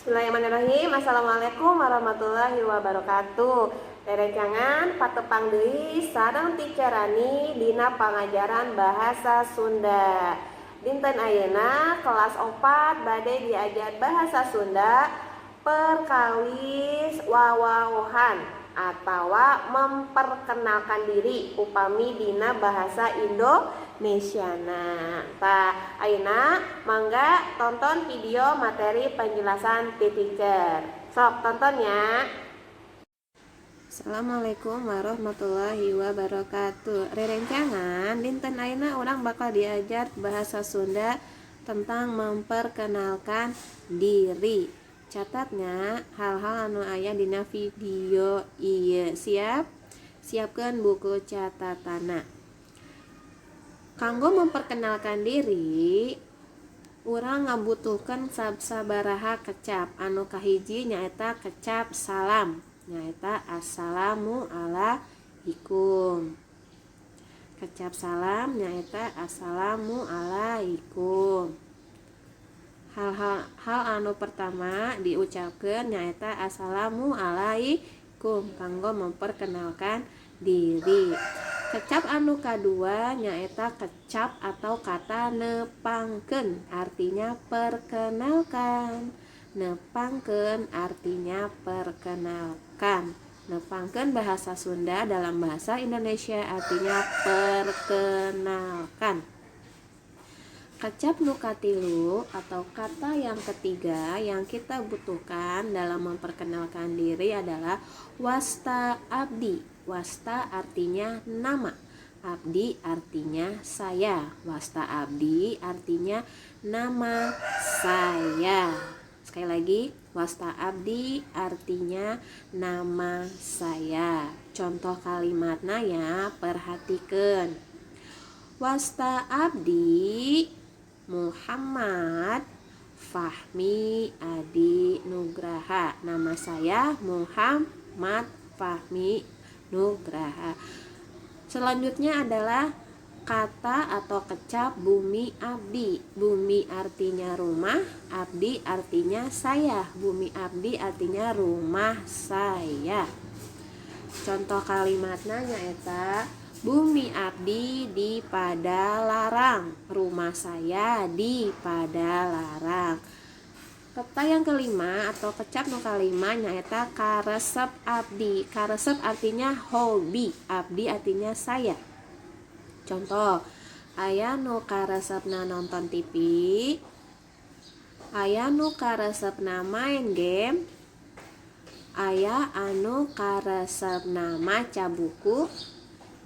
Bismillahirrahmanirrahim. Assalamualaikum warahmatullahi wabarakatuh. Rerencangan, patepang deui sareng Teacher Rani dina pangajaran bahasa Sunda. Dinten ayeuna kelas 4 bade diajar bahasa Sunda perkawis wawaohan atawa memperkenalkan diri upami dina bahasa Indonesiana. Tah, ayeuna mangga tonton video materi penjelasan ti teacher. Sok tonton ya. Assalamualaikum warahmatullahi wabarakatuh. Rerencangan, dinten ayeuna urang bakal diajar bahasa Sunda tentang memperkenalkan diri. Catat nya hal-hal anu aya dina video ieu. Siap? Siapkan buku catatana. Kanggo memperkenalkan diri, urang ngabutuhkeun sabaraha kecap. Anu kahiji nyaeta kecap salam, nyaeta assalamu alaikum. Kecap salam nyaeta assalamu alaikum. Hal-hal hal anu pertama diucapkeun nyaeta assalamu alaikum kanggo memperkenalkan diri. Kecap anu kadua nyaeta kecap atau kata nepangkeun, artinya perkenalkan. Nepangkeun artinya perkenalkan. Nepangkeun bahasa Sunda dalam bahasa Indonesia artinya perkenalkan. Kecap nu katilu atau kata yang ketiga yang kita butuhkan dalam memperkenalkan diri adalah wasta abdi. Wasta artinya nama, abdi artinya saya. Wasta abdi artinya nama saya. Sekali lagi, wasta abdi artinya nama saya. Contoh kalimatnya ya, perhatikan. Wasta abdi Muhammad Fahmi Adi Nugraha. Nama saya Muhammad Fahmi Nugraha. Selanjutnya adalah kata atau kecap bumi abdi. Bumi artinya rumah, abdi artinya saya. Bumi abdi artinya rumah saya. Contoh kalimatnya nyaeta bumi abdi di Padalarang, rumah saya di Padalarang. Kata yang kelima atau kecap nu kalima nyaeta karesep abdi. Karesep artinya hobi, abdi artinya saya. Contoh, aya nu karesepna nonton TV, aya nu karesepna main game, aya anu karesepna maca buku,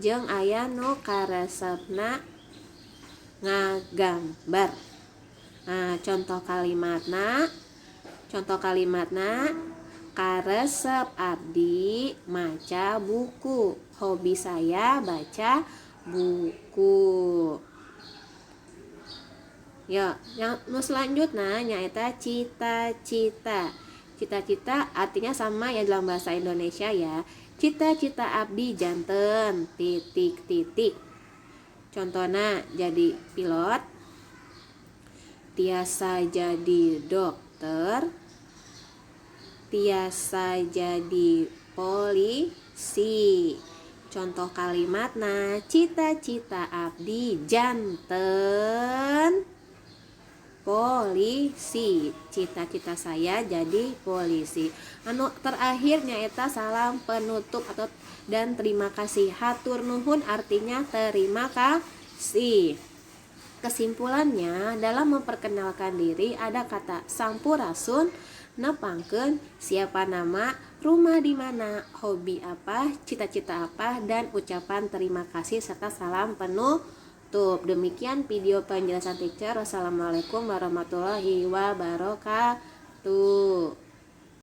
jeung aya nu karesepna ngagambar. Nah, contoh kalimatna karesep abdi maca buku. Hobi saya baca buku. Ya, yang nu selanjutnya nyaeta cita-cita. Cita-cita artinya sama ya dalam bahasa Indonesia ya. Cita-cita abdi janten titik titik. Contohnya jadi pilot, tiasa jadi dokter, tiasa jadi polisi. Contoh kalimatna cita-cita abdi janten polisi. Cita-cita saya jadi polisi. Anu terakhir nyaeta salam penutup atau dan terima kasih. Hatur nuhun artinya terima kasih. Kesimpulannya, dalam memperkenalkan diri ada kata sampurasun, nepangkeun, siapa nama, rumah di mana, hobi apa, cita-cita apa, dan ucapan terima kasih serta salam penutup. Demikian video penjelasan teacher. Wassalamualaikum warahmatullahi wabarakatuh.